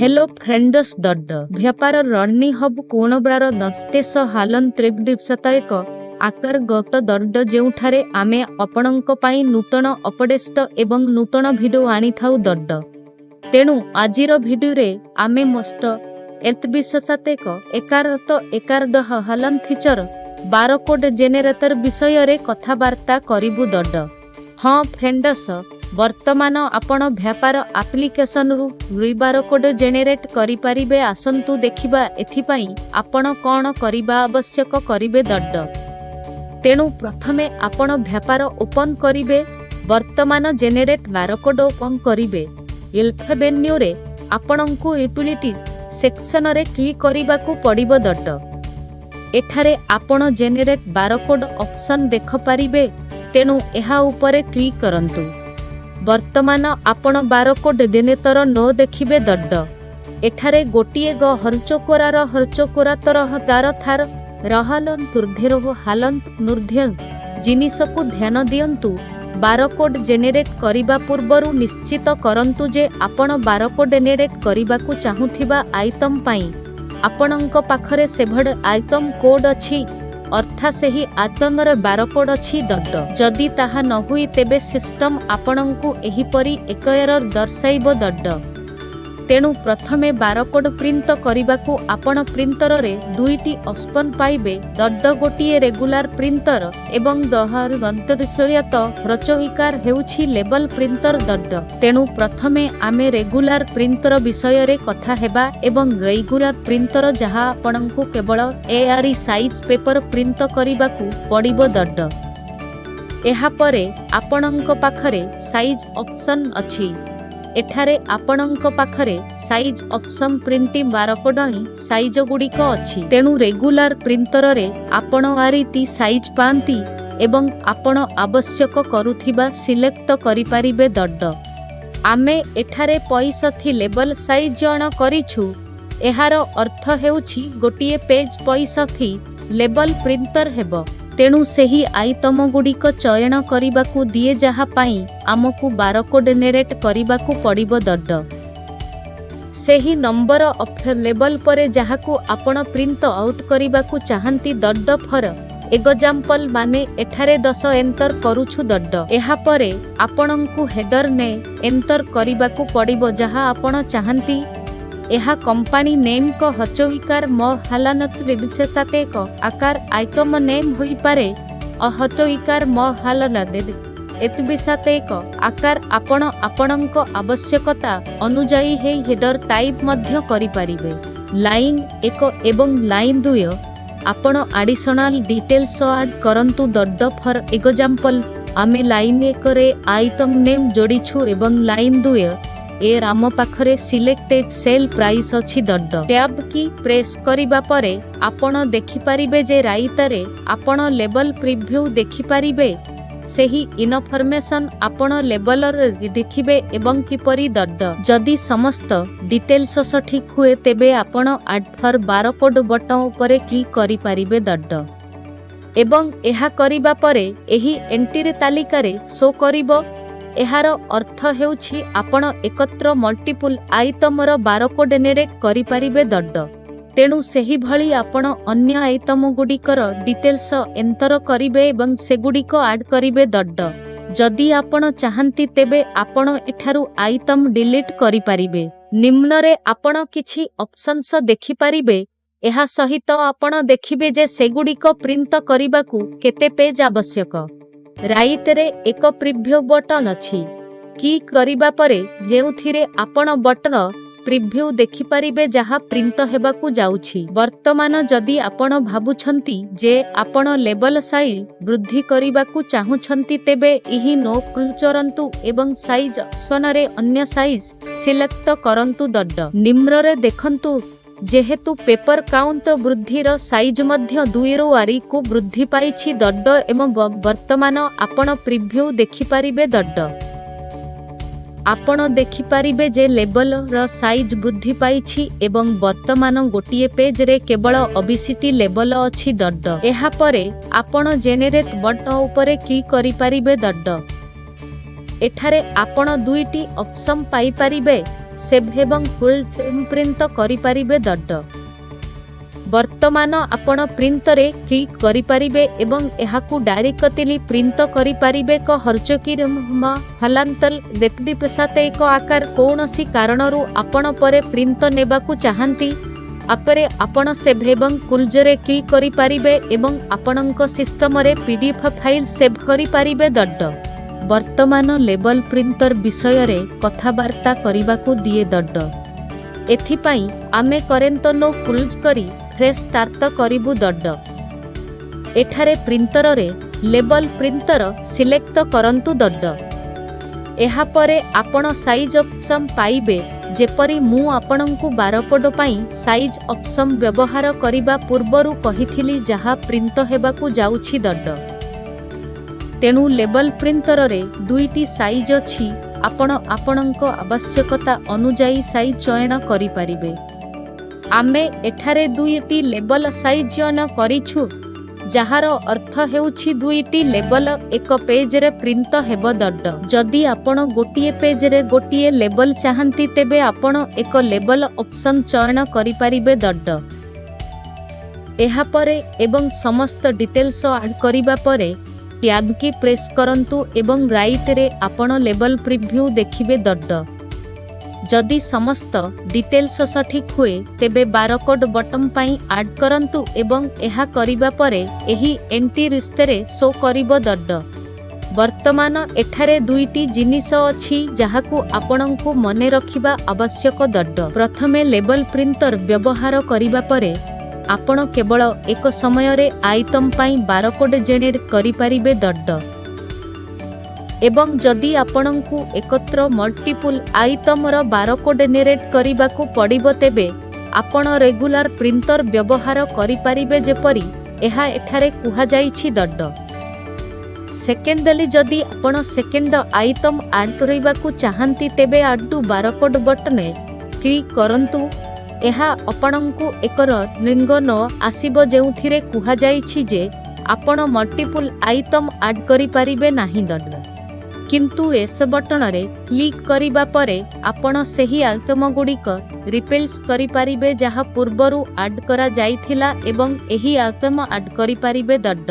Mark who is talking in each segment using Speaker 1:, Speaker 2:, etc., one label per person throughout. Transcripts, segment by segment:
Speaker 1: Hello friends ଦଡ ବ୍ୟାପାର ରଣ୍ନି hub କୋଣବ୍ରାର ଦସ୍ତେଶ ହାଲନ୍ ତ୍ରିବିଶତ ଏକ ଆକାର ଗତ ଦଡ, ଯେଉଁଠାରେ ଆମେ ଆପଣଙ୍କ ପାଇଁ ନୂତନ ଅପଡେଟ୍ ଏବଂ ନୂତନ ଭିଡିଓ ଆଣିଥାଉ ଦଡ। ତେଣୁ ଆଜିର ଭିଡିଓରେ ଆମେ ମୋଷ୍ଟ ଏତବିଶସାତ ଏକ ଏକାରତ ଏକାରଦହ ହାଲନ୍ ଫିଚର ବାରକୋଡ୍ ଜେନେରେଟର ବିଷୟରେ କଥାବାର୍ତ୍ତା କରିବୁ ଦଡ। ହଁ ଫ୍ରେଣ୍ଡସ୍, ବର୍ତ୍ତମାନ ଆପଣ ବ୍ୟାପାର ଆପ୍ଲିକେସନରୁ ବାରକୋଡ୍ ଜେନେରେଟ୍ କରିପାରିବେ। ଆସନ୍ତୁ ଦେଖିବା ଏଥିପାଇଁ ଆପଣ କ'ଣ କରିବା ଆବଶ୍ୟକ କରିବେ ଦଡ। ତେଣୁ ପ୍ରଥମେ ଆପଣ ବ୍ୟାପାର ଓପନ୍ କରିବେ। ବର୍ତ୍ତମାନ ଜେନେରେଟ୍ ବାରକୋଡ୍ ଓପନ୍ କରିବେ। ହେଲ୍ପ ମେନ୍ୟୁରେ ଆପଣଙ୍କୁ ୟୁଟିଲିଟି ସେକ୍ସନରେ କ୍ଲିକ୍ କରିବାକୁ ପଡ଼ିବ ଦଡ। ଏଠାରେ ଆପଣ ଜେନେରେଟ୍ ବାରକୋଡ୍ ଅପସନ୍ ଦେଖିପାରିବେ। ତେଣୁ ଏହା ଉପରେ କ୍ଲିକ୍ କରନ୍ତୁ। ବର୍ତ୍ତମାନ ଆପଣ ବାରକୋଡ୍ ଜେନେରେଟର ନୋ ଦେଖିବେ ଦଡ। ଏଠାରେ ଗୋଟିଏ ଗ ହର୍ଚୋକୋରାର ହର୍ଚୋକୋରାତରହ ଦାର ଥାର ରହାଲନ୍ ତୁର୍ଧେରୋହ ହାଲନ୍ତ ନୁର୍ଧ୍ୟ ଜିନିଷକୁ ଧ୍ୟାନ ଦିଅନ୍ତୁ। ବାରକୋଡ୍ ଜେନେରେଟ୍ କରିବା ପୂର୍ବରୁ ନିଶ୍ଚିତ କରନ୍ତୁ ଯେ ଆପଣ ବାରକୋଡ୍ ଜେନେରେଟ୍ କରିବାକୁ ଚାହୁଁଥିବା ଆଇଟମ୍ ପାଇଁ ଆପଣଙ୍କ ପାଖରେ ସେଭଡ୍ ଆଇଟମ୍ କୋଡ୍ ଅଛି, ଅର୍ଥାତ୍ ସେହି ଆଇଟମର ବାରକୋଡ୍ ଅଛି ଦଡ। ଯଦି ତାହା ନ ହୁଏ, ତେବେ ସିଷ୍ଟମ୍ ଆପଣଙ୍କୁ ଏହିପରି ଏକ ଏରର୍ ଦର୍ଶାଇବ ଦଡ। ତେଣୁ ପ୍ରଥମେ ବାରକୋଡ୍ ପ୍ରିଣ୍ଟ କରିବାକୁ ଆପଣ ପ୍ରିଣ୍ଟରରେ ଦୁଇଟି ଅପସନ୍ ପାଇବେ ଦଡ। ଗୋଟିଏ ରେଗୁଲାର ପ୍ରିଣ୍ଟର ଏବଂ ଦହାର ରନ୍ତରିଶଳିୟତ ରଚୋଇକାର ହେଉଛି ଲେବଲ ପ୍ରିଣ୍ଟର ଦଡ। ତେଣୁ ପ୍ରଥମେ ଆମେ ରେଗୁଲାର ପ୍ରିଣ୍ଟର ବିଷୟରେ କଥା ହେବା ଏବଂ ରେଗୁଲାର ପ୍ରିଣ୍ଟର ଯାହା ଆପଣଙ୍କୁ କେବଳ ଏ ଆର୍ ସାଇଜ୍ ପେପର ପ୍ରିଣ୍ଟ କରିବାକୁ ପଡ଼ିବ ଦଡ। ଏହାପରେ ଆପଣଙ୍କ ପାଖରେ ସାଇଜ୍ ଅପସନ୍ ଅଛି। ଏଠାରେ ଆପଣଙ୍କ ପାଖରେ size option printing barcode size ଗୁଡ଼ିକ ଅଛି। ତେଣୁ ରେଗୁଲାର ପ୍ରିଣ୍ଟରରେ ଆପଣ ଆରିତି ସାଇଜ୍ ପାଆନ୍ତି ଏବଂ ଆପଣ ଆବଶ୍ୟକ କରୁଥିବା ସିଲେକ୍ଟ କରିପାରିବେ ଦଡ। ଆମେ ଏଠାରେ 65 ଲେବଲ ସାଇଜ୍ ଅଣ କରିଛୁ। ଏହାର ଅର୍ଥ ହେଉଛି ଗୋଟିଏ ପେଜ୍ 65 ଲେବଲ ପ୍ରିଣ୍ଟର ହେବ। ତେଣୁ ସେହି ଆଇଟମ ଗୁଡ଼ିକ ଚୟନ କରିବାକୁ ଦିଏ ଯାହା ପାଇଁ ଆମକୁ ବାରକୋଡ୍ ଜେନେରେଟ୍ କରିବାକୁ ପଡ଼ିବ ଦଡ। ସେହି ନମ୍ବର ଅଫ୍ ଲେବଲ ପରେ ଯାହାକୁ ଆପଣ ପ୍ରିଣ୍ଟ ଆଉଟ୍ କରିବାକୁ ଚାହାନ୍ତି ଦଡ। ଫର ଏଗଜାମ୍ପଲ, ଆମେ ଏଠାରେ 10 ଏଣ୍ଟର କରୁଛୁ ଦଡ। ଏହାପରେ ଆପଣଙ୍କୁ ହେଡର ନେମ୍ ଏଣ୍ଟର କରିବାକୁ ପଡ଼ିବ ଯାହା ଆପଣ ଚାହାନ୍ତି। ଏହା କମ୍ପାନୀ ନେମ୍ କ ହଚୋଇକାର ମ ହାଲାନତ ବିଶେଷାତ ଏକ ଆକାର ଆଇଟମ ନେମ୍ ହୋଇପାରେ ଅହଟୋଇକାର ମ ହାଲନଦ ଏତବିଶାତ ଏକ ଆକାର। ଆପଣ ଆପଣଙ୍କ ଆବଶ୍ୟକତା ଅନୁଯାୟୀ ହେଇ ହେଡର ଟାଇପ୍ ମଧ୍ୟ କରିପାରିବେ। ଲାଇନ୍ 1 ଏବଂ ଲାଇନ୍ 2 ଆପଣ ଆଡିସନାଲ ଡିଟେଲ୍ସ ଆଡ୍ କରନ୍ତୁ ଦଡ। ଫର ଏଗଜାମ୍ପଲ, ଆମେ ଲାଇନ୍ 1ରେ ଆଇଟମ୍ ନେମ୍ ଯୋଡ଼ିଛୁ ଏବଂ ଲାଇନ୍ 2 ଏ ଆମ ପାଖରେ ସିଲେକ୍ଟେଡ୍ ସେଲ୍ ପ୍ରାଇସ୍ ଅଛି ଦଡ। ଟ୍ୟାବ୍ କି ପ୍ରେସ୍ କରିବା ପରେ ଆପଣ ଦେଖିପାରିବେ ଯେ ରାଇଟରେ ଆପଣ ଲେବଲ ପ୍ରିଭ୍ୟୁ ଦେଖିପାରିବେ। ସେହି ଇନଫର୍ମେସନ୍ ଆପଣ ଲେବଲରେ ଦେଖିବେ ଏବଂ କିପରି ଦଡ। ଯଦି ସମସ୍ତ ଡିଟେଲ୍ସ ସଠିକ୍ ହୁଏ, ତେବେ ଆପଣ ଆଡ୍ ଫର୍ ବାରକୋଡ୍ ବଟନ୍ ଉପରେ କ୍ଲିକ୍ କରିପାରିବେ ଦଡ। ଏବଂ ଏହା କରିବା ପରେ ଏହି ଏଣ୍ଟ୍ରି ତାଲିକାରେ ଶୋ କରିବ। ଏହାର ଅର୍ଥ ହେଉଛି ଆପଣ ଏକତ୍ର ମଲ୍ଟିପୁଲ୍ ଆଇଟମର ବାରକୋଡ୍ ଜେନେରେଟ୍ କରିପାରିବେ ଦଡ। ତେଣୁ ସେହିଭଳି ଆପଣ ଅନ୍ୟ ଆଇଟମ ଗୁଡ଼ିକର ଡିଟେଲ୍ସ ଏଣ୍ଟର କରିବେ ଏବଂ ସେଗୁଡ଼ିକ ଆଡ୍ କରିବେ ଦଡ। ଯଦି ଆପଣ ଚାହାନ୍ତି, ତେବେ ଆପଣ ଏଠାରୁ ଆଇଟମ ଡିଲିଟ୍ କରିପାରିବେ। ନିମ୍ନରେ ଆପଣ କିଛି ଅପସନ୍ସ ଦେଖିପାରିବେ। ଏହା ସହିତ ଆପଣ ଦେଖିବେ ଯେ ସେଗୁଡ଼ିକ ପ୍ରିଣ୍ଟ କରିବାକୁ କେତେ ପେଜ୍ ଆବଶ୍ୟକ। ରାଇଟରେ ଏକ ପ୍ରିଭ୍ୟୁ ବଟନ୍ ଅଛି। କ୍ଲିକ୍ କରିବା ପରେ ଯେଉଁଥିରେ ଆପଣ ବଟନ ପ୍ରିଭ୍ୟୁ ଦେଖିପାରିବେ ଯାହା ପ୍ରିଣ୍ଟ ହେବାକୁ ଯାଉଛି। ବର୍ତ୍ତମାନ ଯଦି ଆପଣ ଭାବୁଛନ୍ତି ଯେ ଆପଣ ଲେବଲ ସାଇଜ୍ ବୃଦ୍ଧି କରିବାକୁ ଚାହୁଁଛନ୍ତି, ତେବେ ଏହି ନୋ କ୍ଲିକ୍ କରନ୍ତୁ ଏବଂ ସାଇଜ୍ ଅପସନରେ ଅନ୍ୟ ସାଇଜ୍ ସିଲେକ୍ଟ କରନ୍ତୁ ଦଡ। ନିମ୍ନରେ ଦେଖନ୍ତୁ, ଯେହେତୁ ପେପର କାଉଣ୍ଟ ବୃଦ୍ଧିର ସାଇଜ୍ ମଧ୍ୟ 2ରୁ 4କୁ ବୃଦ୍ଧି ପାଇଛି ଦଡ। ଏବଂ ବର୍ତ୍ତମାନ ଆପଣ ପ୍ରିଭ୍ୟୁ ଦେଖିପାରିବେ ଦଡ। ଆପଣ ଦେଖିପାରିବେ ଯେ ଲେବଲର ସାଇଜ୍ ବୃଦ୍ଧି ପାଇଛି ଏବଂ ବର୍ତ୍ତମାନ ଗୋଟିଏ ପେଜରେ କେବଳ 20ଟି ଲେବଲ ଅଛି ଦଡ। ଏହାପରେ ଆପଣ ଜେନେରେଟ୍ ବଟନ୍ ଉପରେ କ୍ଲିକ୍ କରିପାରିବେ ଦଡ। ଏଠାରେ ଆପଣ ଦୁଇଟି ଅପସନ୍ ପାଇପାରିବେ। ସେଭ୍ ଏବଂ କ୍ଲୋଜ୍ ପ୍ରିଣ୍ଟ କରିପାରିବେ ଦଡ। ବର୍ତ୍ତମାନ ଆପଣ ପ୍ରିଣ୍ଟରେ କ୍ଲିକ୍ କରିପାରିବେ ଏବଂ ଏହାକୁ ଡାଇରେକ୍ଟଲି ପ୍ରିଣ୍ଟ କରିପାରିବେ। କ ହର୍ଚକିର ମ ହଲାନ୍ତଲ ସାତ ଏକ ଆକାର। କୌଣସି କାରଣରୁ ଆପଣ ପରେ ପ୍ରିଣ୍ଟ ନେବାକୁ ଚାହାନ୍ତି, ତାପରେ ଆପଣ ସେଭ୍ ଏବଂ କ୍ଲୋଜରେ କ୍ଲିକ୍ କରିପାରିବେ ଏବଂ ଆପଣଙ୍କ ସିଷ୍ଟମରେ ପିଡିଏଫ୍ ଫାଇଲ୍ ସେଭ୍ କରିପାରିବେ ଦଡ। ବର୍ତ୍ତମାନ ଲେବଲ ପ୍ରିଣ୍ଟର ବିଷୟରେ କଥାବାର୍ତ୍ତା କରିବାକୁ ଦିଏ ଦଡ। ଏଥିପାଇଁ ଆମେ କରେଣ୍ଟ ୱିଣ୍ଡୋ କ୍ଲୋଜ୍ କରି ଫ୍ରେଶ୍ ଷ୍ଟାର୍ଟ କରିବୁ ଦଡ। ଏଠାରେ ପ୍ରିଣ୍ଟରରେ ଲେବଲ ପ୍ରିଣ୍ଟର ସିଲେକ୍ଟ କରନ୍ତୁ ଦଡ। ଏହାପରେ ଆପଣ ସାଇଜ୍ ଅପସନ୍ ପାଇବେ। ଯେପରି ମୁଁ ଆପଣଙ୍କୁ ବାରକୋଡ ପାଇଁ ସାଇଜ୍ ଅପସନ୍ ବ୍ୟବହାର କରିବା ପୂର୍ବରୁ କହିଥିଲି, ଯାହା ପ୍ରିଣ୍ଟ ହେବାକୁ ଯାଉଛି ଦଡ। ତେଣୁ ଲେବଲ ପ୍ରିଣ୍ଟରରେ ଦୁଇଟି ସାଇଜ୍ ଅଛି। ଆପଣ ଆପଣଙ୍କ ଆବଶ୍ୟକତା ଅନୁଯାୟୀ ସାଇଜ୍ ଚୟନ କରିପାରିବେ। ଆମେ ଏଠାରେ ଦୁଇଟି ଲେବଲ ସାଇଜ୍ ଚୟନ କରିଛୁ, ଯାହାର ଅର୍ଥ ହେଉଛି ଦୁଇଟି ଲେବଲ ଏକ ପେଜରେ ପ୍ରିଣ୍ଟ ହେବ ଦଡ। ଯଦି ଆପଣ ଗୋଟିଏ ପେଜରେ ଗୋଟିଏ ଲେବଲ ଚାହାନ୍ତି, ତେବେ ଆପଣ ଏକ ଲେବଲ ଅପସନ୍ ଚୟନ କରିପାରିବେ ଦଡ। ଏହାପରେ ଏବଂ ସମସ୍ତ ଡିଟେଲ୍ସ ଆଡ୍ କରିବା ପରେ ଟ୍ୟାବ୍ କି ପ୍ରେସ୍ କରନ୍ତୁ ଏବଂ ରାଇଟ୍ରେ ଆପଣ ଲେବଲ ପ୍ରିଭ୍ୟୁ ଦେଖିବେ ଦଡ। ଯଦି ସମସ୍ତ ଡିଟେଲ୍ସ ସଠିକ୍ ହୁଏ, ତେବେ ବାରକୋଡ୍ ବଟନ୍ ପାଇଁ ଆଡ୍ କରନ୍ତୁ ଏବଂ ଏହା କରିବା ପରେ ଏହି ଏଣ୍ଟ୍ରି ଲିଷ୍ଟରେ ଶୋ କରିବ ଦଡ। ବର୍ତ୍ତମାନ ଏଠାରେ ଦୁଇଟି ଜିନିଷ ଅଛି, ଯାହାକୁ ଆପଣଙ୍କୁ ମନେ ରଖିବା ଆବଶ୍ୟକ ଦଡ। ପ୍ରଥମେ, ଲେବଲ ପ୍ରିଣ୍ଟର ବ୍ୟବହାର କରିବା ପରେ ଆପଣ କେବଳ ଏକ ସମୟରେ ଆଇଟମ୍ ପାଇଁ ବାରକୋଡ୍ ଜେନେରେଟ୍ କରିପାରିବେ ଦଡ। ଏବଂ ଯଦି ଆପଣଙ୍କୁ ଏକତ୍ର ମଲ୍ଟିପୁଲ୍ ଆଇଟମର ବାରକୋଡ୍ ଜେନେରେଟ୍ କରିବାକୁ ପଡ଼ିବ, ତେବେ ଆପଣ ରେଗୁଲାର ପ୍ରିଣ୍ଟର ବ୍ୟବହାର କରିପାରିବେ, ଯେପରି ଏହା ଏଠାରେ କୁହାଯାଇଛି ଦଡ। ସେକେଣ୍ଡଲି, ଯଦି ଆପଣ ସେକେଣ୍ଡ ଆଇଟମ୍ ଆଡ୍ କରିବାକୁ ଚାହାନ୍ତି, ତେବେ ଆଡ୍ ଟୁ ବାରକୋଡ୍ ବଟନରେ କ୍ଲିକ୍ କରନ୍ତୁ। ଏହା ଆପଣଙ୍କୁ ଏକ ୱର୍ଣ୍ଣିଂ ଆସିବ, ଯେଉଁଥିରେ କୁହାଯାଇଛି ଯେ ଆପଣ ମଲ୍ଟିପୁଲ୍ ଆଇଟମ୍ ଆଡ୍ କରିପାରିବେ ନାହିଁ ଦଡ। କିନ୍ତୁ ୟେସ୍ ବଟନରେ କ୍ଲିକ୍ କରିବା ପରେ ଆପଣ ସେହି ଆଇଟମଗୁଡ଼ିକ ରିପ୍ଲେସ୍ କରିପାରିବେ, ଯାହା ପୂର୍ବରୁ ଆଡ୍ କରାଯାଇଥିଲା ଏବଂ ଏହି ଆଇଟମ୍ ଆଡ୍ କରିପାରିବେ ଦଡ।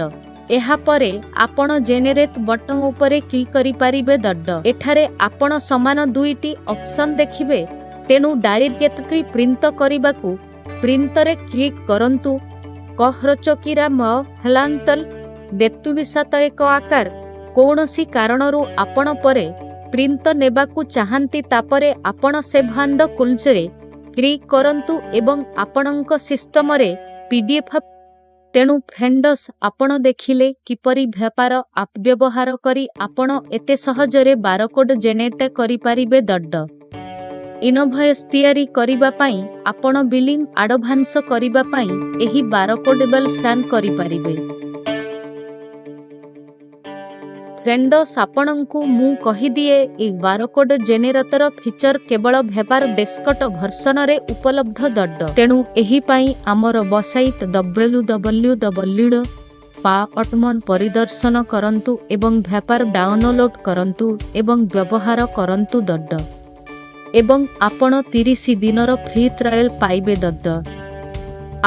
Speaker 1: ଏହାପରେ ଆପଣ ଜେନେରେଟ୍ ବଟନ୍ ଉପରେ କ୍ଲିକ୍ କରିପାରିବେ ଦଡ। ଏଠାରେ ଆପଣ ସମାନ ଦୁଇଟି ଅପସନ୍ ଦେଖିବେ। ତେଣୁ ଡାଇରେକ୍ଟଲି ପ୍ରିଣ୍ଟ କରିବାକୁ ପ୍ରିଣ୍ଟରେ କ୍ଲିକ୍ କରନ୍ତୁ। କହ୍ରଚକିରା ମ ହଲାନ୍ତଲ ସାତ ଏକ ଆକାର। କୌଣସି କାରଣରୁ ଆପଣ ପରେ ପ୍ରିଣ୍ଟ ନେବାକୁ ଚାହାନ୍ତି, ତାପରେ ଆପଣ ସେଭ୍ ଆଣ୍ଡ କ୍ଲୋଜରେ କ୍ଲିକ୍ କରନ୍ତୁ ଏବଂ ଆପଣଙ୍କ ସିଷ୍ଟମରେ ପିଡିଏଫ୍। ତେଣୁ ଫ୍ରେଣ୍ଡସ୍, ଆପଣ ଦେଖିଲେ କିପରି ଭ୍ୟାପାର ଆପ୍ ବ୍ୟବହାର କରି ଆପଣ ଏତେ ସହଜରେ ବାରକୋଡ୍ ଜେନେରେଟ୍ କରିପାରିବେ ଦଡ। ଇନଭଏସ୍ ତିଆରି କରିବା ପାଇଁ, ଆପଣ ବିଲିଂ ଆଡଭାନ୍ସ କରିବା ପାଇଁ ଏହି ବାରକୋଡ୍ ସ୍କାନ୍ କରିପାରିବେ। ଫ୍ରେଣ୍ଡସ୍, ଆପଣଙ୍କୁ ମୁଁ କହିଦିଏ, ଏହି ବାରକୋଡ୍ ଜେନେରେଟର ଫିଚର କେବଳ ଭ୍ୟାପାର ଡେସ୍କଟପ୍ ଭର୍ସନରେ ଉପଲବ୍ଧ ଦଡ। ତେଣୁ ଏହି ପାଇଁ ଆମର ୱେବସାଇଟ୍ www ପା ପରିଦର୍ଶନ କରନ୍ତୁ ଏବଂ ଭ୍ୟାପାର ଡାଉନଲୋଡ୍ କରନ୍ତୁ ଏବଂ ବ୍ୟବହାର କରନ୍ତୁ ଦଡ। ଏବଂ ଆପଣ 30 ଦିନର ଫ୍ରି ଟ୍ରାଏଲ୍ ପାଇବେ ଦଡ।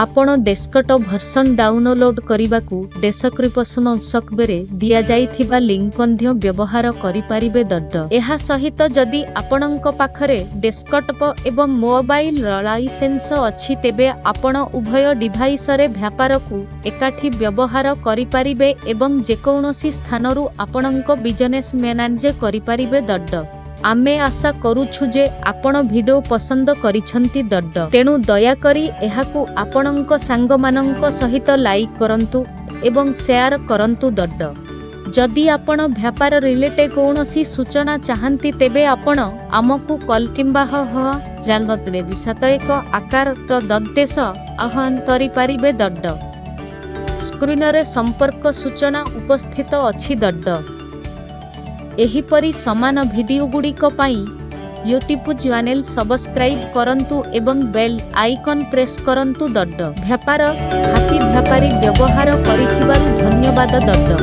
Speaker 1: ଆପଣ ଡେସ୍କଟପ୍ ଭର୍ସନ୍ ଡାଉନଲୋଡ୍ କରିବାକୁ ଡେସ୍କ୍ରିପସନ୍ ବକ୍ସରେ ଦିଆଯାଇଥିବା ଲିଙ୍କ ମଧ୍ୟ ବ୍ୟବହାର କରିପାରିବେ ଦଡ। ଏହା ସହିତ ଯଦି ଆପଣଙ୍କ ପାଖରେ ଡେସ୍କଟପ୍ ଏବଂ ମୋବାଇଲର ଲାଇସେନ୍ସ ଅଛି, ତେବେ ଆପଣ ଉଭୟ ଡିଭାଇସରେ ଭ୍ୟାପାରକୁ ଏକାଠି ବ୍ୟବହାର କରିପାରିବେ ଏବଂ ଯେକୌଣସି ସ୍ଥାନରୁ ଆପଣଙ୍କ ବିଜନେସ୍ ମ୍ୟାନେଜ କରିପାରିବେ ଦଡ। ଆମେ ଆଶା କରୁଛୁ ଯେ ଆପଣ ଭିଡିଓ ପସନ୍ଦ କରିଛନ୍ତି ଦଡ। ତେଣୁ ଦୟାକରି ଏହାକୁ ଆପଣଙ୍କ ସାଙ୍ଗମାନଙ୍କ ସହିତ ଲାଇକ୍ କରନ୍ତୁ ଏବଂ ସେୟାର କରନ୍ତୁ ଦଡ। ଯଦି ଆପଣ ଭ୍ୟାପାର ରିଲେଟେଡ୍ କୌଣସି ସୂଚନା ଚାହାନ୍ତି, ତେବେ ଆପଣ ଆମକୁ କଲ୍ କିମ୍ବା ହ ହ ସାତ ଏକ ଆକାର ତ ଦନ୍ତେଶ ଆହ୍ୱାନ କରିପାରିବେ ଦଡ। ସ୍କ୍ରିନରେ ସମ୍ପର୍କ ସୂଚନା ଉପସ୍ଥିତ ଅଛି ଦଡ। ଏହିପରି ସମାନ ଭିଡିଓଗୁଡ଼ିକ ପାଇଁ ୟୁଟ୍ୟୁବ୍ ଚ୍ୟାନେଲ୍ ସବସ୍କ୍ରାଇବ୍ କରନ୍ତୁ ଏବଂ ବେଲ୍ ଆଇକନ୍ ପ୍ରେସ୍ କରନ୍ତୁ ଦଡ। ଭ୍ୟାପାର ହାପି ଭ୍ୟାପାରୀ ବ୍ୟବହାର କରିଥିବାରୁ ଧନ୍ୟବାଦ ଦଡ।